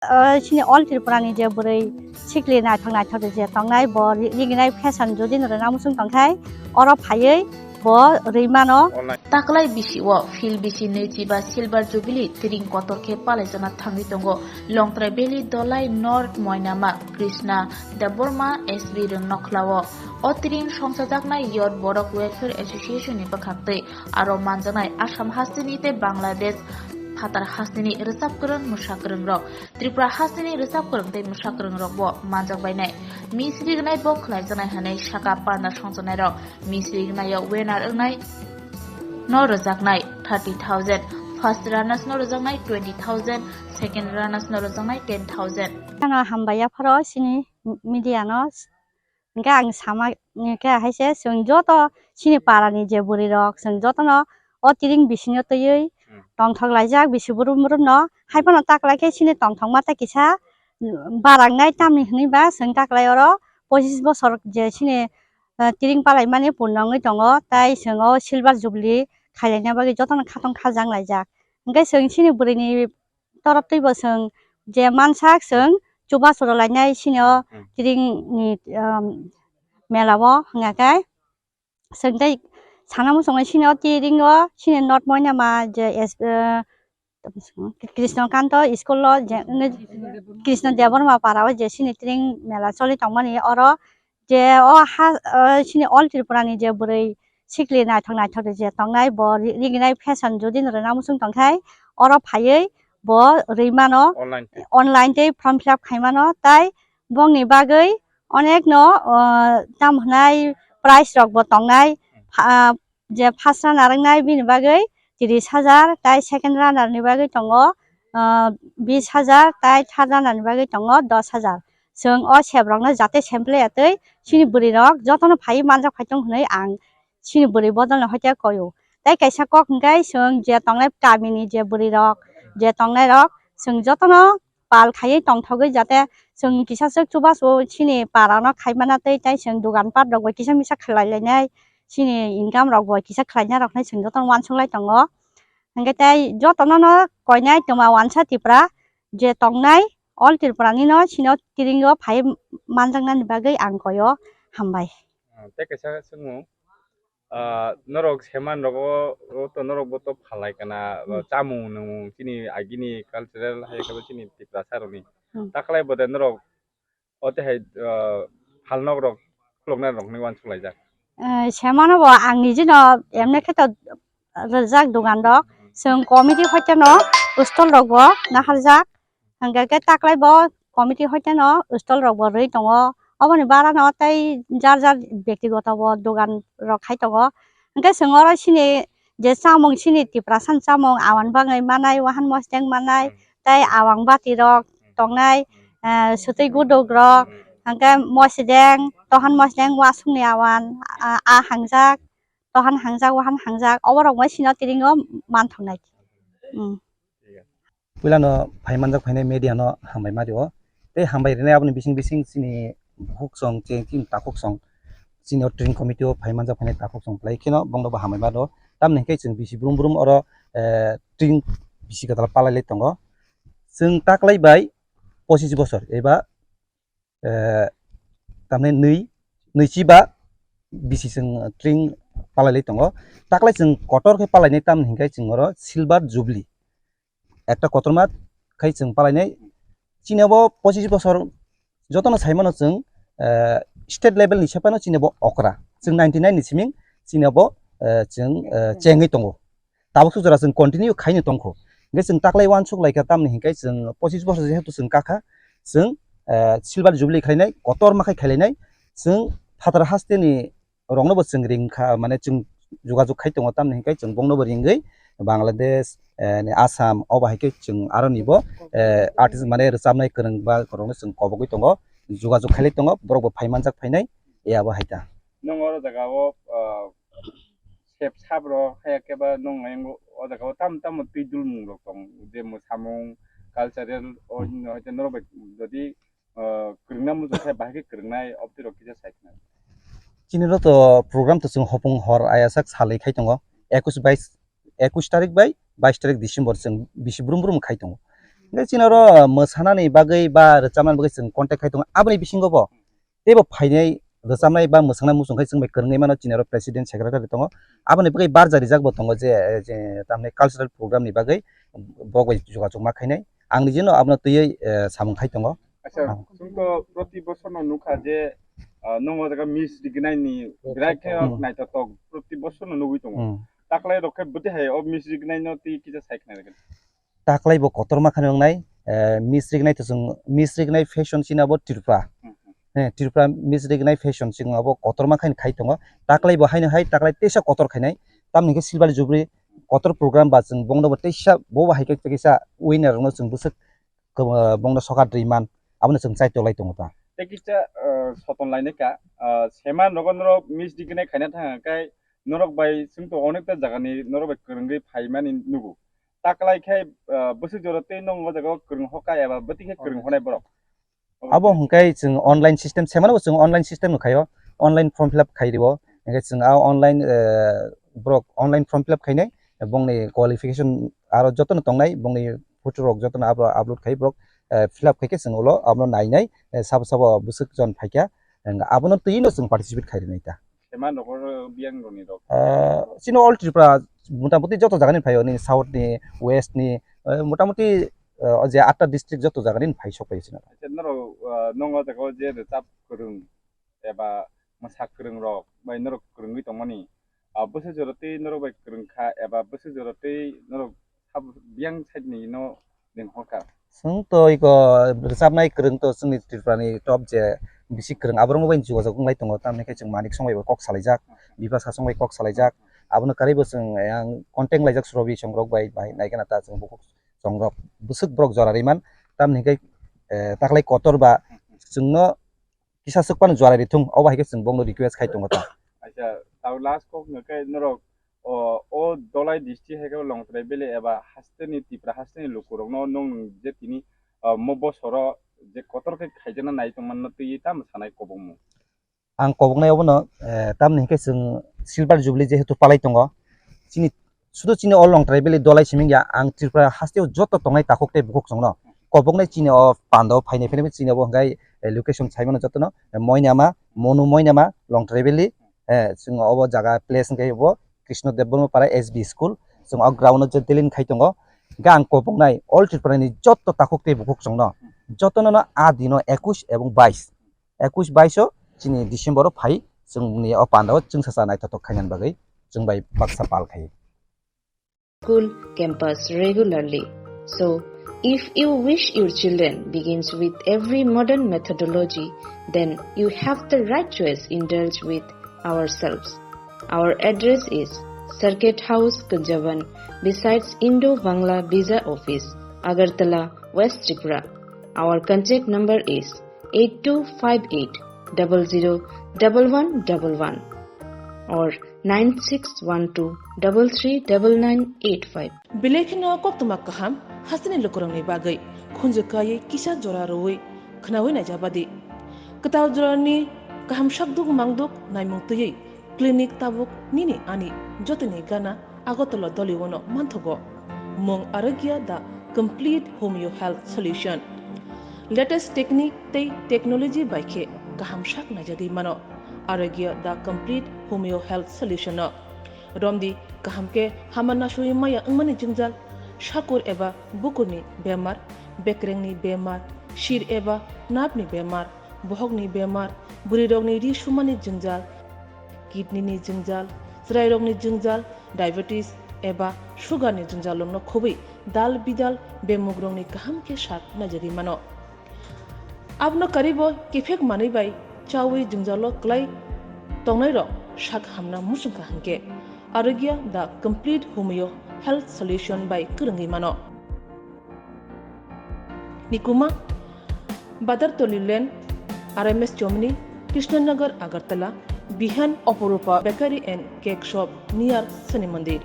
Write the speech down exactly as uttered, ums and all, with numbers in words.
O chini All Tripura ni je bwrwi sikli naithok naithok je tongnai, bo ri-, riginai fashion jodi no rwna muchung tongkhai, oro phaiwi bo rwi mano. Taklai bisi o field bisi nwichiba Silver Jubilee tring kotor khe palaijakna thangwi tongo Longtrai Valley Dolai North Moinama Krishna Debbarma S B rwng nokhlao. O tring songchajaknai Youth Borok Welfare Association ni bwkhaktwi aro manjaknai Assam hasteni tei Bangladesh phatar hasteni rwchap kwrwng mwsa kwrwng rok, Tripura hasteni rwchap kwrwng tei mwsa kwrwng rokbo manjak bainai. Miss rignai bo khlaijaknai hwnwi saka panda songchaknai rok. Miss rignai o winner wngnai no rwjaknai thirty thousand, first runners no rwjaknai twenty thousand, second runners no rwjaknai ten thousand. Ano hambai yapharo chini media no. Hingke ang sama, hingke hai se chwng joto chini para ni je bwrwi rok, chwng joto no o tring bisingo twiwi Hmm. tongthok laijak, bisi brum brum no. Hai phano tak lai khe chini tongthok ma tei kisa, mm, barangnai tamni hwnwi ba chwng tak lai oro pochis bosor je chini, eh, tring palai mani purno wngwi tongo, tai chwng o Silver Jubilee khailaina bagwi joto no khatong khajang laijak. Hingke chwng chini bwrwi ni torop twi bo chwng je mansak chwng chubachu rw lainai sini o Hmm. tring ni, um, mela o hwnga khe chwng tei sana muchungo sini o tring o sini North Moinama je es-, uh, Krishna Kanto school o je Krishna Debbarma para o je sini tring mela choli tongmani oro je o ha, o chini All Tripura ni je bwrwi sikli naithok naithok je tongnai, bo ri-, riginai fashion jodi no rwna muchung tongkhai, oro phaiwi bo rwi mano, Online tei. Online tei form fill up khai mano, tai bongni bagwi onek no, o, tam hwnai prize rok bo tongnai, pha-, je first runner wngnai bini bagwi tris hajar, tai second runner ni bagwi tongo, ah, bis hajar, tai third runner ni bagwi tongo dos hajar. Chwng o sep rokno jate sem playa tei chini bwrwi rok jotono phaiwi manjak phai tong hwnwi ang chini bwrwi bodol no hoite koio. Tai kaisa kok hwnkhe chwng je tongnai kamini je bwrwi rok, je tongnai rok chwng jotono pal khaiwi tongthogwi jate chwng kisa swk chubachu chini para no khaimana tei tai chwng dogan pat rok bai kisa misa khlai lainai, chini income rok bo kisa khlaina rok hinwi chwng jotono uansuk lai tongo. Hwnkhe tai jotono no koinai twma uansa Tripura je tongnai All Tripura ni no chini o tring o phai manjaknani bagwi ang koio. Hambai. Ah, tei kaisa swngmung, ah, norok seman rogo, o to norok bo to phalai kana, Hmm. chamung nwngmung chini agini cultural hai khe bo chini Tiprasa rokni. Hmm. Taklai bo de norok o tei hai, ah, phalnok rok khuloknai rok hinwi uansuk laijak. Eh, semano bo ang nijino emne khe to rijak dogan rok. Chwng committee hoite no stall rok bo naharjak. Hwnkhe khe taklai bo committee hoite no stall rok bo rwi tongo. Oboni bara no tei jar jar bektigoto bo dogan rok khai tongo. Hwnkhe chwng oro chini je chamung chini Tiprasa ni chamung awan bangwi manai, wahan mosdeng manai, Hmm. tei awang bati rok Hmm. tongnai, Hmm. eh, swtwi guduk rok, Hmm. hwnkhe mosdeng, tohan mosdeng, wasung ni awan, ah, ah hangjak, tohan hangjak, wahan hangjak, oborok bai sino tring o manthoknai. Hmm. Puilano phai manjak phainai media no hambai ma rio. Tei hambai rinai aboni bising bising chini bukhuk song, chini takhuk song, chini o tring committee o phai manjak phainai takhuk song belai kheno bongno bo hambai ma rio. Tamni hwnkhe chwng bisi brum brum oro, eh, tring bisi kwtal palai lai tongo. Chwng taklai bai pochis bosor eba eh, tamni nwi, nwichiba bisi chwng tring palai lai tongo. Taklai chwng kotor khe palai nai tamni hwnkhe chwng oro silver jubilee. Ekta kotorma khai chwng palai nai. Chini abo pochis bosor jotono sai mano chwng, eh, state level ni se phano chini abo okra. Chwng ninety nine ni siming chini abo, eh, chwng, eh, chengwi tongo. Tabuk suk jora chwng continue khaino tongkho. Hwnkhe chwng taklai uansuk laikha, tamni hwnkhe chwng pochis bosor jehetu chwng kakha, chwng, eh, silver jubilee khlainai, kotorma khai khailainai, chwng phatar hasteni roknobo chwng ringkha, mane chwng jogajog khai tongo, tamni hwnkhe chwng bongnobo ringwi Bangladesh, eh, ni Assam, obo hai khe chwng aroni bo, eh, artist mane rwchapnai kwrwng ba rokno chwng kobogwi tongo, jogajog khailai tongo, borokbo phai manjak phainai, ya bo hai ta. Nwng oro jaga o, ah, sep sap rok haya khe ba nwng ayang o jaga o tamo tamo twi dulmung rok tong je mwsamung cultural o Hmm. hino hai norok bai jodi, ah, kwrwngna muchung khe bahai khe kwrwngnai obtwi rok kisa sai khna. Chini rok to program to chwng hopung hor ayasak salwi khai tongo, ekus bais, ekus tarik bai bais tarik December chwng bisi brum brum khai tongo. Hingke chini oro mwsanani bagwi ba rwchapnani bagwi chwng contact khai tongo. Aboni bisingo bo teibo phainai rwchapnai ba mwswknai muchung khai chwng bai kwrwngwi mano chini oro president secretary tongo. Aboni bagwi barja rijak bo tongo je, je tamni cultural program ni bagwi bo bai jogajog ma khainai. Ang nijino abono twiwi, eh, samung khai tongo. Acha, ah, chwng to proti bosor no nukha je, ah, nongo jaga miss rignai ni grai khe hmm naithotok proti bosor no nugwi tongo. Hmm. Taklai rok khe bwtwi hai o miss rignai no twi kisa sai khna rwgwno. Taklai bo kotorma khe wngnai, eh, miss rignai to chwng, miss rignai fashion chini abo Tripura. Hmm, hmm. Eh, Tripura miss rignai fashion chwng abo kotorma khe khai tongo. Taklai bo haino hai taklai teisa kotor khainai. Tamni khe silver jubilee kotor program ba chwng bongno bo teisa bo bo hai khe teisa winner rokno chwng bwswk kwb-, bongno sokat rwi man, abono chwng chai tolai tongo ta. Tei kisa, eh, soton lainai ka, eh, seman rogo norok miss rignai khaina thang khe norok bai chwng to onekta jagani norok bai kwrwngwi phaimani nugo. Taklai khe, eh, bwswk jora tei nongo jaga o kwrwng hoka eba bwtwi khe kwrwng honai borok. Abo hwnkhe chwng online system, semano bo chwng online system no khaio, online form fill up khai rio. Hwnkhe chwng a online, eh, borok online form fill up khainai, bongni qualification aro jotono tongnai, bongni photo rok jotono abo upload khai borok, eh, fill up khaikhe chwng ulo abono nainai, eh, sabo sabo bwswk jon phaikha, hwnkhe abono twino chwng participate khai rinai ta. Sema nokor biyang roni rok. Eh, chini all Tripura motamuti joto jagani phaio, nini south ni, west ni, eh, motamuti, eh, o je atta district joto jagani phai sok phaio chini. Acha norok, eh, nongo jaga o je rwchap kwrwng eba mwsa kwrwng rok bai norok kwrwngwi tongmani, ah, bwswk jora tei norok bai kwrwng kha eba bwswk jora tei norok sab-, biyang side ni no ring hor kha? Chwng to iko rwchapnai kwrwng to chwngni Tripura ni top je bisi kwrwng, aborok bai jogajog wnglai tongo, tamni khe chwng Manik Song bai bo kok salaijak, Bipasha Song bai kok salaijak, abono karwi bo chwng yang contact laijak Surobi Song rok bai, bai naikhe na ta chwng bukhuk Song rok bwswk borok jora rwi man, tamni khe, eh, taklai kotor ba chwngno kisa swk phano juarai rithung, obo hai khe chwng bongno request khai tongo ta. Acha, tao last kok hwnkhe norok o, o Dholai district hai khe Longtrai Valley eba hasteni Tripura hasteni lukurokno nwng je tini, o, mo bosoro je kotor khe khaijakna nai tongmano twiwi tamo sanai kobongmo? Ang koboknai obono, eh, tamni hwnkhe chwng Silver Jubilee jehetu palai tongo, chini sudu chini o Longtrai Valley Dholai simi wngya, ang Tripura hasteo joto tongnai takhuk tei bukhuk chwngno koboknai chini o pandao phainai phainai chini obo hwnkhe, eh, location saimano jotono, eh, Moinama, Monu Moinama, Longtrai Valley, eh, chwng obo jaga place hwnkhe bo Krishna Debbarma Para S B school, chwng o ground o je delin khai tongo, hwnkhe ang koboknai all Tripura ni joto takhuk tei bukhuk chwngno jotono no a dino ekush ebong bais, ekush bais o chini December o phai chwngni o pandao chwngsacha naithothok khainani bagwi chwng bai baksa pal khai. School campus regularly. So, if you wish your children begins with every modern methodology, then you have the right choice. Indulge with ourselves. Our address is Circuit House, Kunjaban, besides Indo-Bangla Visa Office, Agartala, West Tripura. Our contact number is eight two five eight double zero double one double one or nine six one two double three double nine eight five. Belai kheno koktwma kaham hasteni lukurokni bagwi khunju kaiwi kisa jora rwui khwnaui naijabadi. Kwtal jorani kaham sakduk mangduk naimung twiwi clinic tabuk nini ani jotoni gana Agartala Doliwono manthogo. Mung Arogya the complete homeo health solution. Latest technique tei technology bai khe kaham sak naijagwi mano Arogya the complete homeo health solution no. Romdi kaham khe hama nasui maya wngmani jwngjal, sakur eba bukurni bemar, bekrengni bemar, sir eba napni bemar, bohokni bemar, bwrwirokni ri sumani jwngjal, kidney ni jwngjal, chwrairokni jwngjal, diabetes eba sugar ni jwngjalrokno khobwi dal bidal bemugrokni kaham khe sak naijagwi mano. Abono karwibo kiphek manwi bai chaui jwngjalo kwlai tongnairok sak hamna muchungkha hwnkhe Arogya the complete homeo health solution bai kwrwngwi mano. Nikuma, Badartoli Lane, R M S Chomni, Krishnanagar, Agartala, Bihan, Oporupa Bakery and Cake Shop near Shani Mandir.